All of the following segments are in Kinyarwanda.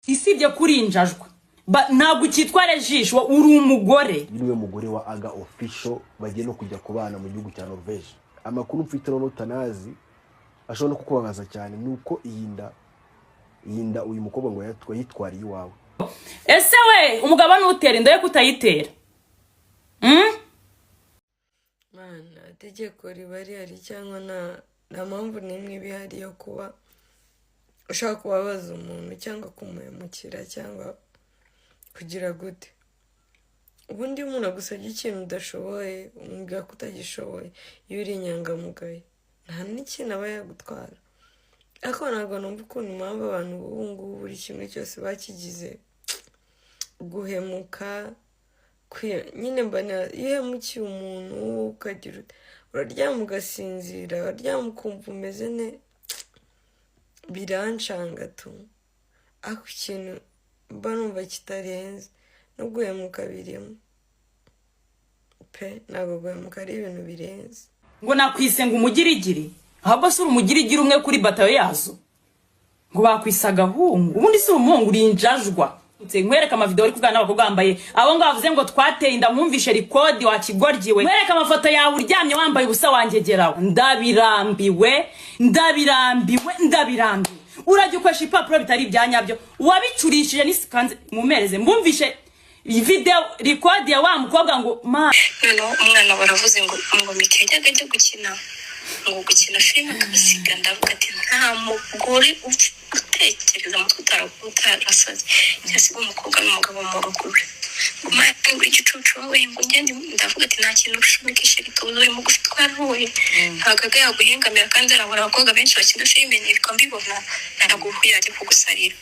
Isibye kurinjajwa, ntabwo ukitwa rejisho, uri umugore. Uyu niwe mugore wa Aga Official bagiye no kujya kubana mu gihugu cya Norvège. Amakuru mfite noneho utanazi ashobora no kukubabaza cyane ni uko iyi nda uyu mukobwa ngo yayitwariye iwawe. Ese we, umugabo nutera inda yo kutayitera? Mana, itegeko riba rihari cyangwa nta mpamvu n'imwe iba ihari yo kuba ushaka kubabaza umuntu cyangwa kumuhemukira cyangwa kugira gute. Ubundi iyo umuntu agusabye ikintu udashoboye, umubwira ko utagishoboye. Iyo uri inyangamugayo, nta n'ikintu aba yagutwara. Ariko ntabwo numva ukuntu impamvu abantu b'ubu ngubu buri kimwe cyose bakigize guhemuka. Nyine mbona iyo uhemukiye umuntu ukagira uraryama ugasinzira, uraryama ukumva umeze ne birancanga tu. Ariko ikintu mba numva kitarenze no guhemuka birimo pe, ntabwo guhemuka ari ibintu birenze. Ngo nakwise ngo umugirigiri, ahubwo si uri umugirigiri umwe kuri batayo yazo, ngo bakwise agahungu. Ubundi si umuhungu, uri injajwa. Nkwereka amavideo uri kuvugana n'abakobwa bambaye abo ngabo bavuze ngo twateye inda, mwumvishe record wa kigoryiwe. Nkwereka amafoto yawe uryamye wambaye ubusa, wangegerawe. Ndabirambiwe, ndabirambiwe, ndabirambiwe. Urajya ukoresha ibipapuro bitari ibya nyabyo wabicurishije nisikanze mumereze mbumvishe video record ya wa mukobwa ngo ma. Noneho umwana baravuze ngo Miki yajyaga ajya gukina, ngo gukina filime akabisiga. Ndavuga ati nta mugore utekereza mutwe utarasaze cyasiga umukobwa n'umugabo mu rugo rwe, ngo mwana ngo igicucu wowe, ngo ngende. Ndavuga ati nta kintu ushumikisha rituza uri mugufi twarahuye, ntabwo aga yaguhengamira kandi arabura abakobwa benshi bakina filime, nirirwa mbibona, ntabwo yajya kugusarira.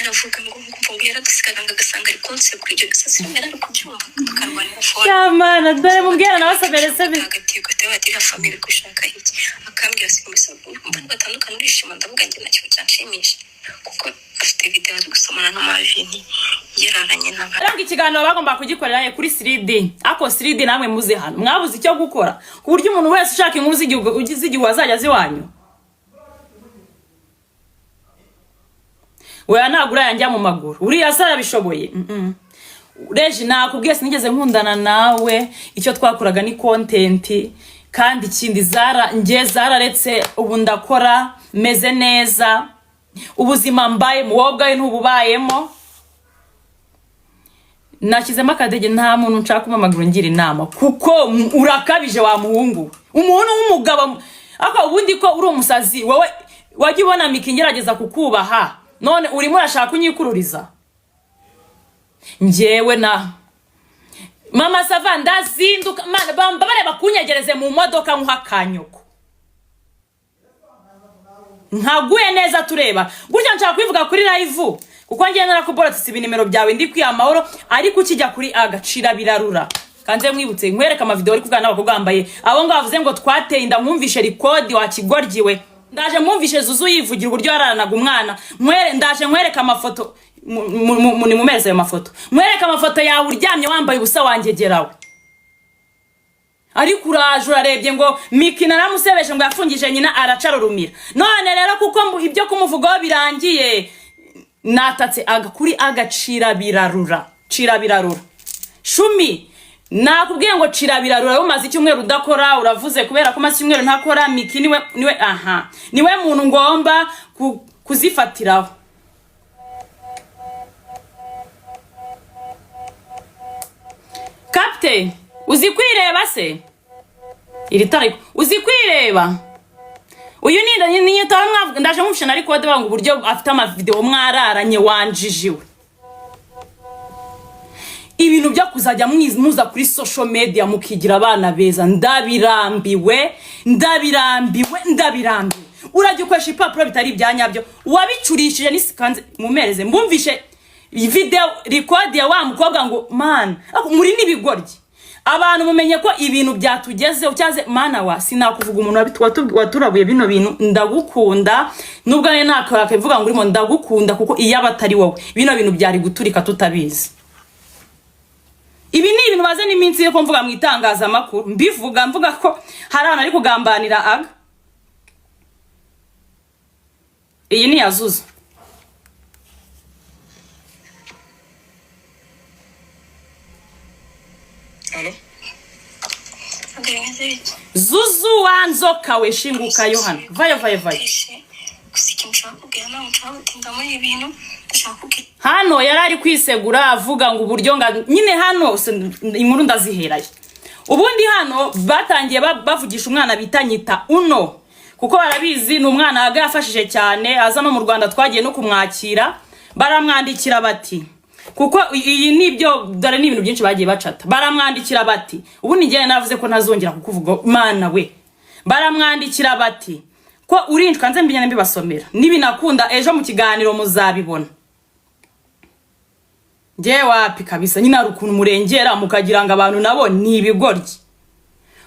Aravuga ngo yaradusigaga, ngo agasanga ari kunsegura ibyo gusa sinari ari kubyumva, tukarwanira phone. Shamana dore mubwira nawe sabere sabe. Hagati gateba famille gushaka iki, akambwira si mbona batandukana urishima. Ndavuga njye nta kintu cyanshimisha kuko afite video ari gusomana na Marvin yararanye n'abandi. Rero ikiganiro bagomba kugikorera he? Kuri 3D. Ako 3D namwe muze hano, mwabuze icyo gukora ku buryo umuntu wese ushaka inkuru z'igihugu ugize igihe azajya aza iwanyu? Weya, ntabwo uriya njya mu maguru, uriya se arabishoboye. Reji, nakubwiye sinigeze nkundana nawe, icyo twakoraga ni content. Kandi ikindi zara njye zararetse, ubu ndakora meze neza, ubuzima mbayemo wowe ubwawe ntububayemo. Nashyizemo akadege, nta muntu nshaka kumamagara ungira inama kuko urakabije wa muhungu we. Umuntu w'umugabo ariko ubundi ko uri umusazi wowe, wajya ubona Miki ngerageza kukubaha, none urimo urashaka kunyikururiza. Njyewe na mama sava ndazinduka. Mana, bamba bareba kunyegereze mu modoka nkuha akanyoko nkaguye neza tureba gutya. Nshaka kubivuga kuri live kuko ngiye narakuborotse siba inimero byawe, ndi kwiha amahoro. Ariko ukijya kuri agacira birarura kanze mwibutse nkwereka amavideo uri kuvugana n'abakobwa bambaye abo ngabo bavuze ngo twateye inda, mwumvishe record wa kigoryiwe. Ndaje mwumvishe Zuzu yivugira uburyo yararanaga umwana. Ndaje nkwereka amafoto, nimumereze ayo mafoto, nkwereka amafoto yawe uryamye wambaye ubusa wangegerawe. Ariko uraje urarebye ngo Miki naramusebeje, ngo yafungije nyina aracarurumira. None rero kuko ibyo kumuvugaho birangiye, natatse aga kuri agacira birarura, cira birarura. Shumi, nakubwiye ngo cira birarura. Umaze icyumweru udakora, uravuze kubera ko umaze icyumweru ntakora. Miki niwe aha niwe muntu ngomba kuzifatiraho. Kapite, uzi kwireba se? Iri tara uzi kwireba? Uyu ni tora mwavuga. Ndaje mufishe na record banga uburyo afite amavideo mwararanye wanjijiwe. Ibintu byo kuzajya muza kuri social media mukigira abana beza, ndabirambiwe, ndabirambiwe, ndabirambiwe. Urajya ukoresha ibipapuro bitari ibya nyabyo wabicurishije nisikanze mumereze mbumvishe video record ya wa mukobwa ngo man muri n'ibigoryi. Abantu mumenye ko ibintu byatugezeho cyaze mana wa sinakuvuga umuntu waturabuye bino bintu. Ndagukunda nubwo nari nakwivuga ngo urimo, ndagukunda kuko iyo aba atari wowe bino bintu byari guturika tutabizi. Ibi ni ibintu maze n'iminsi yo mvuga mu itangazamakuru, mbivuga mvuga ko hari abantu ari kugambanira aga. Iyi ni yazuza. Halo. Bimeze bite? Zuzu wa nzoka we, shinguka yo hano, vayo vayo vayo. Gusa ikintu nshaka kubwira, ntabwo nshaka gutinda muri ibi bintu, ndashaka kubwira Hano yari ari kwisegura avuga ngo uburyo nga nyine hano inkuru ndaziherayo. Ubundi hano batangiye bavugisha umwana bita Nyita Uno, kuko barabizi ni umwana waga yafashije cyane, aza no mu Rwanda twagiye no kumwakira. Baramwandikira bati, kuko iyi nibyo, dore ni ibintu byinshi bagiye bacata. Baramwandikira bati, ubundi njyewe navuze ko ntazongera kukuvuga, mana we. Baramwandikira bati ko urinjwa, nze mbinyane mbibasomera, nibinakunda ejo mu kiganiro muzabibona. Njyewe wapi kabisa, nyine hari ukuntu murengera mukagira ngo abantu nabo ni ibigoryi.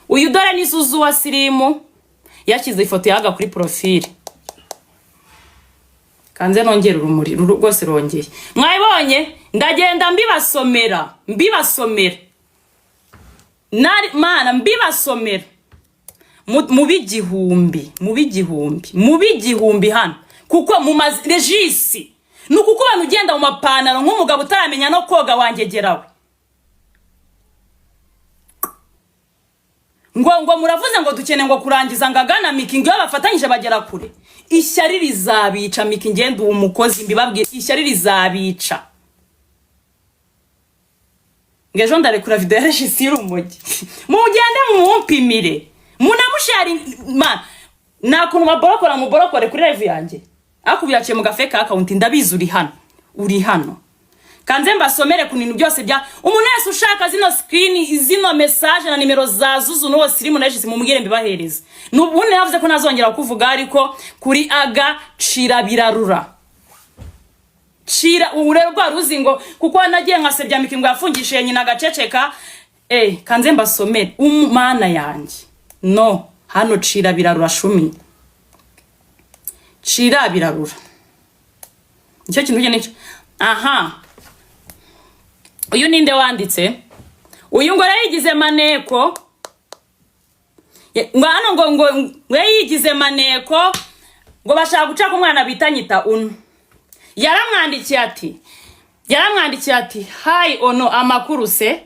Uyu dore ni Zuzu wa Sirimu, yashyize ifoto yaga kuri profile. Kanze nongere urumuri rwose rongeye, mwabibonye. Ndagenda mbibasomera, mbibasomera. Nari mana, mbibasomera mu bigihumbi, mu bigihumbi, mu bigihumbi hano, kuko mu mazi regisi ni ukukubona ugenda mu mapantaro nk'umugabo utaramenya no koga wangegerawe. Ngo muravuze ngo dukeneye ngo kurangiza ngo agana Miki, ngo iyo bafatanyije bagera kure. Ishyari rizabica. Miki, ngende uwo mukozi mbibabwire, ishyari rizabica. Ngo ejo ndarekura video ya Regisi y'urumogi, mugende mumumpimire, munamushari man. Nta kuntu baborokora, muborokore kuri live yanjye, ariko byaciye mu gafake account, ndabizi. Uri hano, uri hano. Kanze mbasomere ku bintu byose bya umuntu wese ushaka zino screen, zino message na nimero za Zuzu n'uwo Sirimu na Regisi, mumubwire mbibahereze. N'ubundi navuze ko ntazongera kuvuga, ariko kuri aga cira birarura, cira ubu rero rwa ruzi ngo kuko nagiye nkasebya Miki ngo yafungishije nyina agaceceka. Kanze mbasomere, umana yanjye no hano, cira birarura, shumi, cira birarura, nicyo kintu nicyo. Aha, uyu ninde wanditse? Uyu ngo yari yigize maneko. Ngo hano ngo yari yigize maneko, ngo bashaka guca ku mwana bita Nyita Uno. Yaramwandikiye ati "Hi Ono, amakuru se?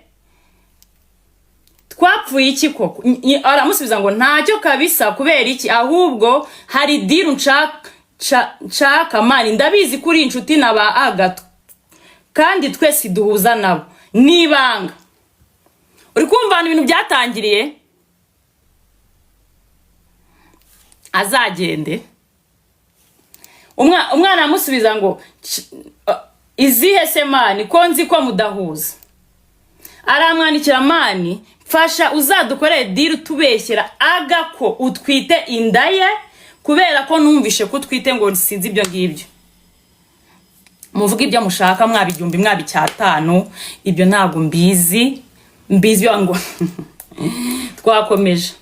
Twapfuye iki koko?" Aramusubiza ngo ntacyo kabisa. Kubera iki? Ahubwo hari deal nshaka man, ndabizi ko uri inshuti na ba Agato kandi twese duhuza nabo n'ibanga. Uri kumva ahantu ibintu byatangiriye? Azagende. Umwana aramusubiza ngo "Izihe se man, ko nzi ko mudahuza?" Aramwandikira, "Man, mfasha uzadukorere deal tubeshyera aga ko utwite inda ye, kubera ko numvishe ko utwite." Ngo sinzi ibyo ngibyo, muvuge ibyo mushaka, mwaba 1000, mwaba 500, ibyo ntabwo mbizi. Mbizi iyo ngo twakomeje.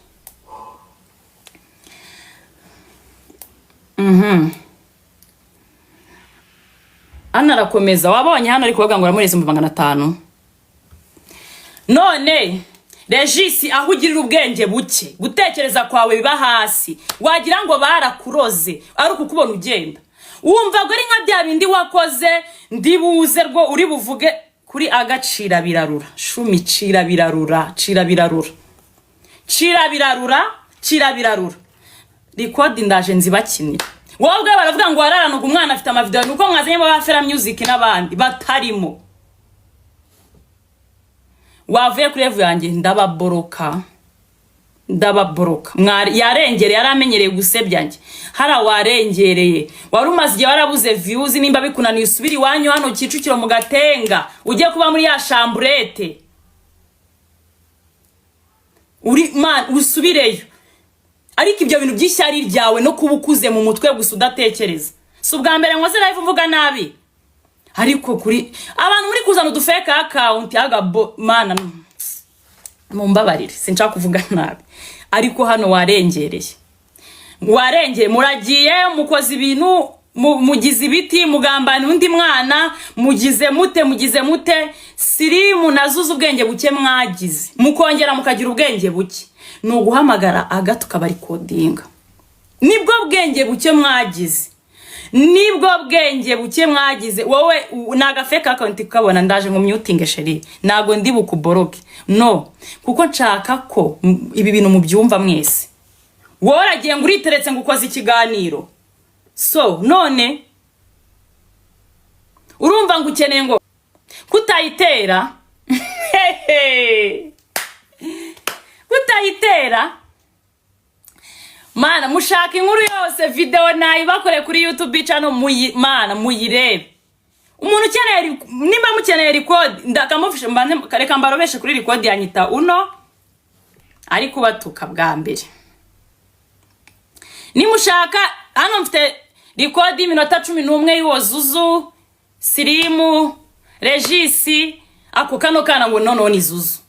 Hano arakomeza, wabonye hano ari kuvuga ngo aramureza 500,000. None Regisi, aho ugirira ubwenge buke, gutekereza kwawe biba hasi, wagira ngo barakuroze. Ari ukukubona ugenda wumva ngo ari nka bya bindi wakoze, ndibuze rwo uri buvuge kuri agacira birarura, shumi, cira birarura, cira birarura, cira birarura, cira birarura. Record ndaje nzibakinira. Wowe ubwawe baravuga ngo wararanuga umwana afite amavideo, nuko mwazanyemo ba Fera Music n'abandi batarimo. Wavuye kuri live yanjye, ndababoroka, ndababoroka. Mwari yarengereye, yari amenyereye gusebya njye. Hara warengereye, wari umaze igihe warabuze views. Nimba bikunaniye usubire iwanyu hano Kicukiro mu Gatenga, ujye kuba muri ya chambrette uri man, usubireyo. Ariko ibyo bintu by'ishyari ryawe no kuba ukuze mu mutwe gusa udatekereza, si ubwa mbere nkoze live mvuga nabi, ariko kuri abantu muri kuzana udufake account agabo, mana mumbabarire, sinshaka kuvuga nabi, ariko hano warengereye, warengeye. Muragiye mukoze ibintu, mugize ibiti, mugambana undi mwana, mugize mute, mugize mute? Sirimu nazuze ubwenge buke mwagize, mukongera mukagira ubwenge buke, ni uguhamagara aga tukabarecordinga, nibwo bwenge buke mwagize. Nibwo bwenge buke mwagize. Wowe ni agafake account kukabona. Ndaje ngo myutinge, chérie, ntabwo ndi bukuboroke, no kuko nshaka ko ibi bintu mubyumva mwese. Wowe uragiye ngo uriteretse ngo ukoze ikiganiro, so none urumva ngo ukeneye ngo kutayitera, kutayitera. Mana, mushaka inkuru yose, video nayibakore kuri YouTube channel, muyi, mana, muyirebe. Umuntu ukeneye nimba mukeneye record, ndakamufisha. Mbanze reka mbarobeshe kuri record yanyita uno ari kubatuka bwa mbere. Nimushaka, hano mfite record y'iminota 11 y'uwo Zuzu Sirimu Regisi, ako kano kana ngo noneho ni Zuzu.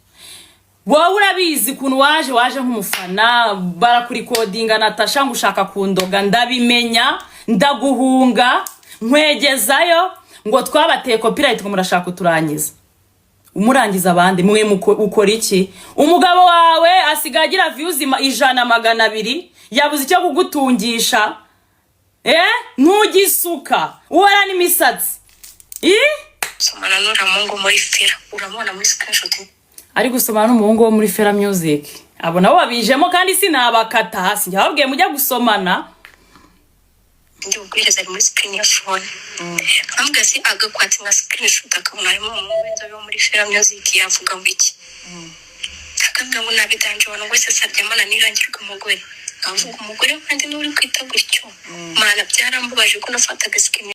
Wowe urabizi ukuntu waje nk'umufana, barakurikodinga Natasha ngo ushaka kundoga, ndabimenya, ndaguhunga, nkwegezayo ngo twabateye copyright, ngo murashaka kuturangiza. Umurangiza abandi mwe ukora iki? Umugabo wawe asigaye agira views 100, 200, yabuze icyo kugutungisha. Ntugisuka, uhora n'imisatsi. Gusomana n'uriya muhungu muri Fera, uramubona muri screenshot. Ari gusomana n'umuhungu wo muri Fera Music. Abo nabo babijemo kandi sinabakata hasi, njya babwiye mujya gusomana. Ndi bubwiriza ari muri screen ya phone, nkambwira se agakwatsa nka screenshot, akabona harimo umuhungu w'inzobe wo muri Fera Music, yavuga ngo iki? Akambwira ngo nabidanje, abantu wese asaryamana nirangirwa umugore, avuga umugore kandi n'uri kwita gutyo. Mana, byarambabaje ko nafataga screen.